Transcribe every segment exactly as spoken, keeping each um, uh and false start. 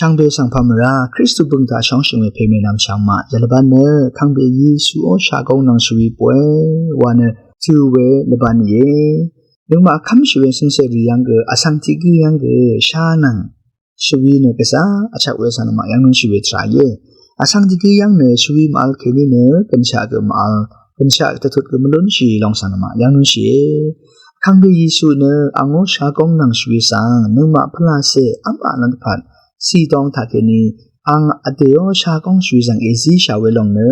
Shvngbe svng pà mvrá Kristu bø̀ng taq shóngshø̀ng we pè mènvm chv̀ng maq yvlvbán nø kàngpè Yesuó shagóng nvng shvwi bóy wa nø tø̄ we lvbán íe. Nøngmaq kv́mshì we cǿngcèrì yv́ng gø vsvng tiq gǿ yv́ng gø shá nvng shvwi nø gvzá vchvk we svng nøngmaq yv́ng nǿnshì we tvrà íe. Vsvng tiq gǿ yv́ng nø shvwi mvvl kèní nø gønshaq gø mvvl gønshaq dvtut gø mvlúnshì lòng svng nøngmaq yv́ng nǿnshìe. Kàngpè Yesu nø angó shagóng nvng shvwi svng nøngmaq pvlacè v́m aqlv́m dvpvt cìdong taqkèní ang vdèó shagóng shvwi svng èzíshà we lòng nø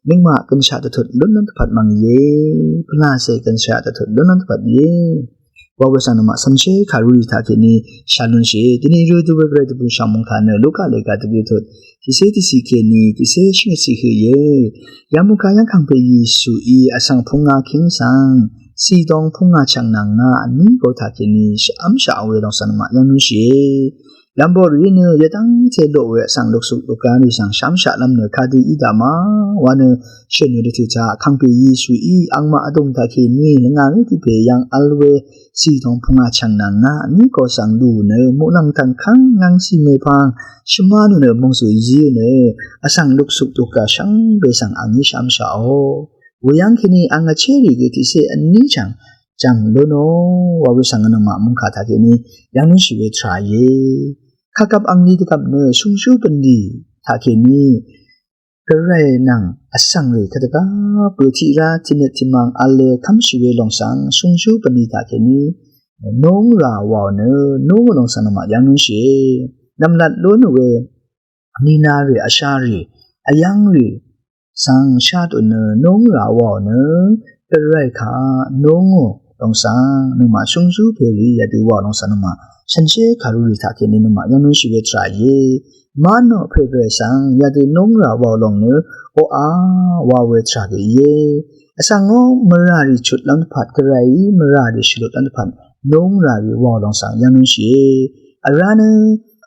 nøngmaq gønshaq dvtut lúnlv́m dvpvt mv̀ng íe. Pvlacè gønshaq dvtut lúnlv́m dvpvt íe. Wa we svng nøngmaq cv̀nshé kàrurì taqkèní shà lúnshìe. Dvni rø dø we gvray dvbù shv̀ngmung taq nø Luka lèga dvgø tut tiqcé tiqcì kèní tiqcé shvngøt cì høq íe. Yamukà yv́ng kàngpè Yesuí vsvng púngá kíng svng cìdong púngá chv̀ng nvng ngà vní go taqkèní shvv́mshaq we lòng svng nøngmaq yv́ng nǿnshìe. Lv̀mboq rì nø yadv́ngte loq we vsvng luksuk lukrarì svng shvv́mshaq lv́m nø kadø í daq ma wa nø shø̀n we dvtø̀ taq kàngpè Yesuí angmaq vdùng taqkèní lvngà ngí tiq pè yv́ng vl we cìdong pvngà chv̀ng nvng ngà vní go svng lù nø muqlàng tv̀ngkv́ng ngv́ngcì mèpvng shvmá nò nø mòngzø̀ zí nø vsvng luksuk lukra shvngbe svng angí shvv́mshaqò. Weyv́ng kèní ang vchérì gø tiqcé vní chv̀ng jv̀ng lónò wa we svng nøngmaq mungkà taqkèní yv́ng nǿnshì we tvrà íe. Kàgvp angni dvgvp nø shúngshú bv̀nlì taqkèní gvray nvng vsvng rì kadvgá bø̀ tiqrá tiqnøt tiqmvng v̄le kv́mshì we lòng svng shúngshú bv̀nlì taqkèní nóng rà wàò nø nóng lòng svng nøngmaq yv́ng nǿnshìe. Nv̀mlat lónò we nina rì vsha rì vyv́ng rì svng shá dø nø nóng rà wàò nø gvray kaq nóng ò lòng svng nøngmaq shúngshú pèrì yadø wàò lòng svng nøngmaq shànshér kàrurì taqkèní nøngmaq yv́ng nǿnshì we tvrà íe. Mvnò pè gvray svng yadø nóng rà wàò lòng nø oqà wa we tvrà gø íe. Vsvngó mvrà rì chutlv́m dvpvt gvrayí mvrà rì shvlutlv́m dvpvt nóng rà rì wàò lòng svng yv́ng nǿnshìe. Vrá nø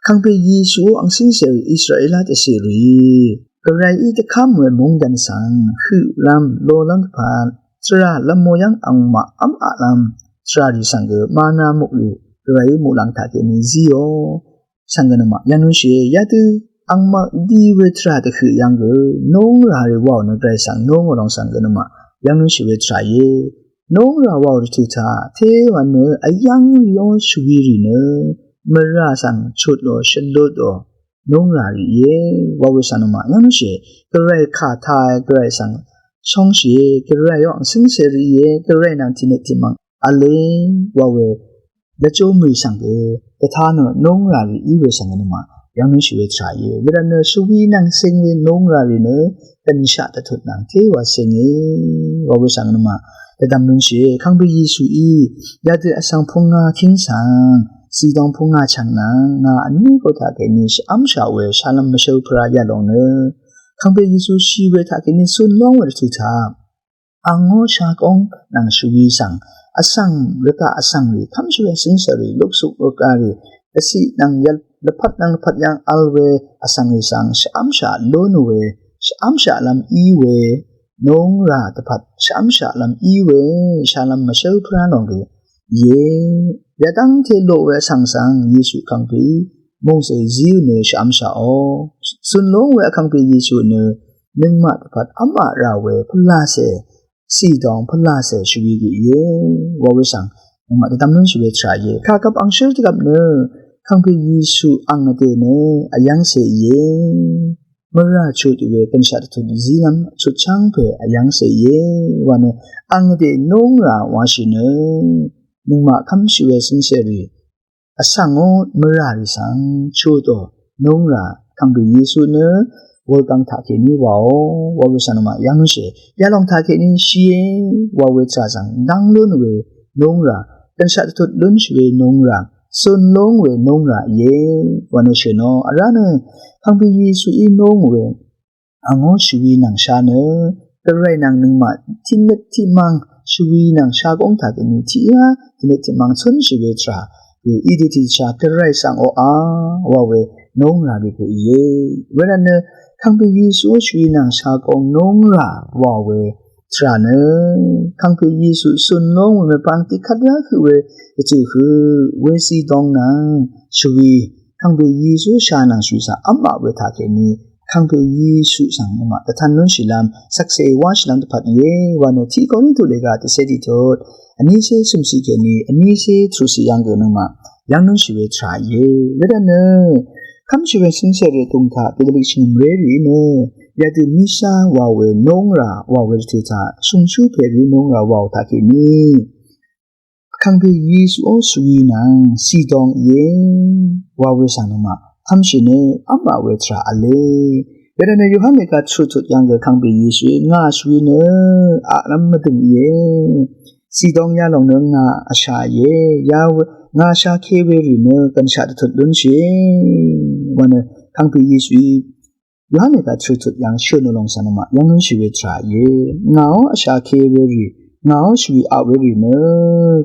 kàngpè Yesuó ang cǿngcèrì Israelá dvcèrì gvrayí dvkv́m we mungdv̀n svng høqlv́m lolv́m dvpvt tvrà lv́m mò yv́ng angmaq v́m aqlv́m tvrà rì svng gø mana muqrì gvrayí muqlàng taqkèní zíò svng gø nøngmaq yv́ng nǿnshìe. Yadø angmaq di we tvrà dvhøq yv́ng gø nóng rà rì wàò nø gvray svng nóng ò lòng svng gø nøngmaq yv́ng nǿnshì we tvrà íe. Nóng rà wàò dvtø̀ taq téwa nø vyv́ng rìó shvwi rì nø mvrà svng chutò shvlutò nóng rà rì íe. Wa we svng nøngmaq yv́ng nǿnshìe. Gvray kà tae gvray svng shóngshìe. Gvrayó ang cǿngcèrì íe. Gvray nvng tiqnøt tiqmvng v̄le wa we dvchó mø̀ì svng gø dvta nø nóng rà rì í we svng gø nøngmaq yv́ng nǿnshì we tvrà íe. Wervtnø shvwi nvng cing we nóng rà rì nø gv̀nshaq dvtut nvng téwa cingé wa we svng gø nøngmaq dvdvm lúnshìe. Kàngpè Yesuí yadø vsvng púngá kíng svng cìdong púngá chv̀ng nvng ngà vní go taqkèní shvv́mshaq we shalv́m mvshǿl pvrá yalòng nø kàngpè Yesu shì we taqkèní cun lóng we dvtø̀ taq angó shagóng nvng shvwi svng vsvng rvgaq vsvng rì kv́mshì we cǿngcèrì luksuk lukrarì dvciq nvng yvl lvpat nvng lvpat yv́ng vl we vsvng rì svng shvv́mshaq lónò we shvv́mshaq lv́m í we nóng rà dvpvt shvv́mshaq lv́m í we shalv́m mvshǿl pvrá lòng gø íe. Yadv́ngte loq we vsvng svng Yesu kàngpè mòngzø̀ zíò nø shvv́mshaqò. Cun lóng we vkàngpè Yesu nø nøngmaq dvpvt v́m aq rà we pvlacè cìdong pvlacè shvwi gø íe. Wa we svng nøngmaq dvdvm lúnshì we tvrà íe. Kàgvp angshǿl dvgvp nø kàngpè Yesu ang vdè nø vyv́ngcè íe. Mvrà chut we gv̀nshaq dvtut zílv́m chutcháng pè vyv́ngcè íe. Wa nø ang vdè nóng rà washì nø nøngmaq kv́mshì we cǿngcèrì vsvngó mvrà rì svng chutò nóng rà kàngpè Yesu nø wulgvng taqkèní wàò wa we svng nøngmaq yv́ng nǿnshìe. Yalòng taqkèní shìe wa we tvrà svng dv́ng lún we nóng rà gv̀nshaq dvtut lúnshì we nóng rà cun lóng we nóng rà íe. Wa nø shø̀nò vrá nø kàngpè Yesuí nóng we angó shvwi nvng sha nø gvray nvng nøngmaq tiqnøt tiqmvng shvwi nvng shagóng taqkèní tiqyá tiqnøt tiqmvng cúnshì we tvrà gø í dø tiqdvsha gvray svng oqà wa we nóng rà gø gø íe. Wervtnø kàngpè Yesuó shvwi nvng shagóng nóng rà wa we tvrà nø kàngpè Yesu cun lóng we mvpvng tiqkvt rá høq we dvcø̀ høq we cìdong nvng shvwi Kàngpè Yesu shà nvng shvwi svng v́m aq we taq kèní Kàngpè Yesu svng nøngmaq dvtan lúnshìlv́m shvkse wáshìlv́m dvpvt íe wa nø tiq Korintu lèga dvcé tiqtut vnícé cø̀mciq kèní vnícé truqciq yv̀ng gø nøngmaq yv́ng lúnshì we tvrà íe. Wedvt nø kv́mshì we cǿngcè rì tùng taq dvgvlì shvngø̀mré rì nø yadø mishá wa we nóng rà wa we rvtø̀ taq shùngshú pè rì nóng rà wa taq kèní Kàngpè Yesuó shvwi nvng cìdong íe wa we svng nøngmaq kv́mshì nø v́m aq we tvrà v̄le. Wervtnø Yohan lèga tvrutut yv̀ng gø Kàngpè Yesuí ngà shvwi nø aqlv́m mvdø̀ng íe. Cìdong yalòng nø ngà vsha íe. Ya we ngà vsha ke we rì nø gv̀nshaq dvtut lúnshìe wa nø Kàngpè Yesuí Yohan lèga tvrutut yv̀ng shø̀n lòng svng nøngmaq yv́ng lúnshì we tvrà íe. Ngàó vsha ke we rì, ngàó shvwi aq we rì nø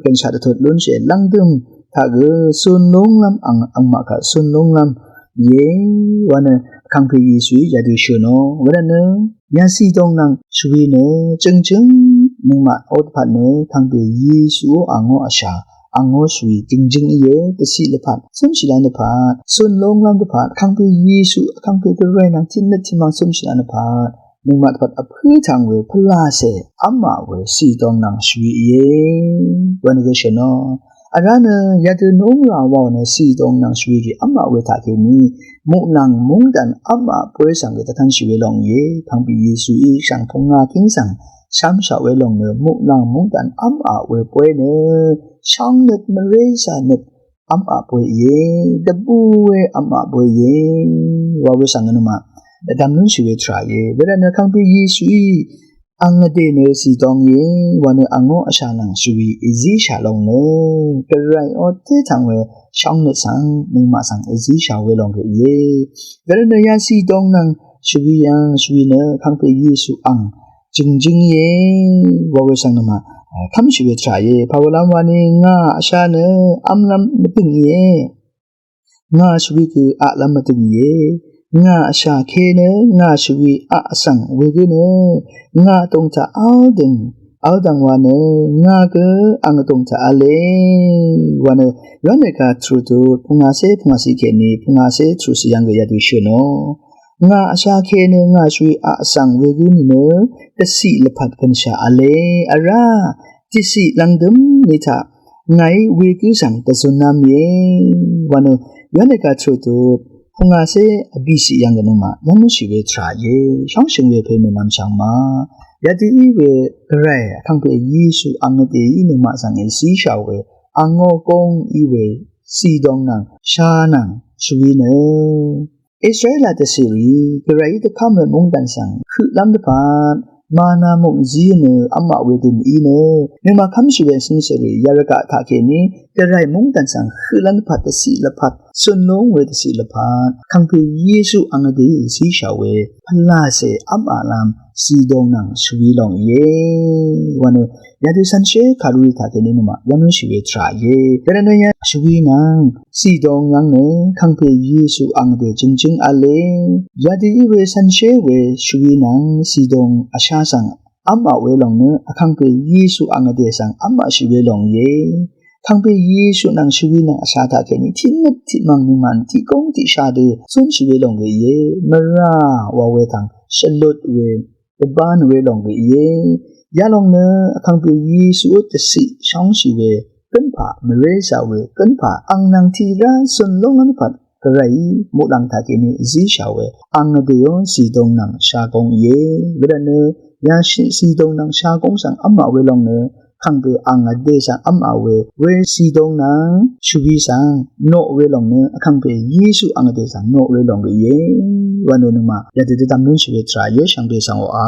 gv̀nshaq dvtut lúnshìe. Lv̀ngdø̀m taq gø cun lúnglv́m ang angmaq kaq cun lúnglv́m íe wa nø Kàngpè Yesuí yadø shø̀nò. Wervtnø ya cìdong nvng shvwi nø jø̀ngjǿng nøngmaq ó dvpvt nø Kàngpè Yesuó angó vsha angó shvwi jø̀ngjǿng íe. Dvciq lvpat cǿmshìlv́m dvpvt cun lúnglv́m dvpvt Kàngpè Yesu Kàngpè Gvray nvng tiqnøt tiqmvng cǿmshìlv́m dvpvt nøngmaq dvpvt vpǿ tvng we pvlacè v́m aq we cìdong nvng shvwi íe wa nø gø shø̀nò. Vrá nø yadø núng rà wa nø cìdong nvng shvwi rì v́m aq we taq kèní muqlàng móngdàn v́m aq bóy svng gø dvtv́nshì we lòng íe. Kàngpè Yesuí shv̀ng pungà kíng svng shv́mshaq we lòng nø muqlàng móngdàn v́m aq we bóy nø shóngnøt mvréshà nøt v́m aq bóy íe. Dvbù we v́m aq bóy íe wa we svng nøngmaq dvdvm lúnshì we tvrà íe. Wervtnø Kàngpè Yesuí ang vdè nø cìdong íe wa nø angó vsha nvng shvwi èzíshà lòng nø Gvrayó té tvng we shóngnøt svng nøngmaq svng èzíshà we lòng gø íe. Wervtnø ya cìdong nvng shvwi yv̀ng shvwi nø Kàngpè Yesu ang jø̀ngjǿng íe wa we svng nøngmaq kv́mshì we tvrà íe. Pàwelv́m wani ngà vsha nø v́mlv́m mvdø̀ng íe. Ngà shvwi gø aqlv́m mvdø̀ng íe. Ngà vsha ke nø ngà shvwi aq vsvng wegø nø ngà vdùng taq v́ldø̀ng v́ldv̀ng wa nø ngà gø ang vdùng taq v̄le wa nø Yohan lèga tvrutut pungàcé pungàciq kèní pungàcé tvrutciq yv̀ng gø yadø shø̀nò. Ngà vsha ke nø ngà shvwi aq vsvng wegǿ nìnø dvciq lvpat gv̀nshà v̄le. Vrá dvciq lv̀ngdø̀m ni taq ngàí wegǿ svng dvzunv́m íe wa nø Yohan lèga tvrutut pungàcé vbìciq yv̀ng gø nøngmaq yv́ng lúnshì we tvrà íe. Shóngshø̀ng we pè mènvm shvngma yadø í we Gvray Kàngpè Yesu ang vdèí nøngmaq svng èzíshà we angó góng í we cìdong nvng sha nvng shvwi nø Israel dvcèrì Gvrayí dvkv́m we móngdàn svng høqlv́m dvpvt mana mukzí nø v́m aq we dø mv-í nø nøngmaq kv́mshì we cǿngcèrì yarvgaq taq kèní Gvray móngdàn svng høqlv́m dvpvt dvciq lvpat cun lúng we dvciq lvpat Kàngpè Yesu ang vdèí zíshà we pvlacè v́m aqlv́m cìdong nvng shvwi lòng íe wa nø yadø cv̄nshé kàrú taq kèní nøngmaq yv́ng lúnshì we tvrà íe. Wervtnø ya shvwi nvng cìdong yv́ng nø Kàngpè Yesu ang vdè jø̀ngjǿng v̄le. Yadø í we cv̄nshé we shvwi nvng cìdong vsha svng v́m aq we lòng nø Vkàngpè Yesu ang vdè svng v́m aqshì we lòng íe. Kàngpè Yesu nvng shvwi nvng vsha taq kèní tiqnøt tiqmv̀ng nøngmaq tiqgóng tiqsha dø cúnshì we lòng gø íe. Mvrà wa we tvng shvlut we dvbán we lòng gø íe. Yalòng nø Vkàngpè Yesuó dvciq shóngshì we gǿnpà mvréshà we gǿnpà ang nvng tiq rá cun lónglv́m dvpvt Gvrayí muqlàng taq kèní zíshà we ang vdèó cìdong nvng shagóng íe. Wervtnø ya shì cìdong nvng shagóng svng v́m maq we lòng nø Kàngpè ang vdè svng v́m maq we we cìdong nvng shvwi svng noq we lòng nø Vkàngpè Yesu ang vdè svng noq we lòng gø íe. Wa nø nøngmaq yadø dvdvm lúnshì we tvrà íe shvngbe svng oqà.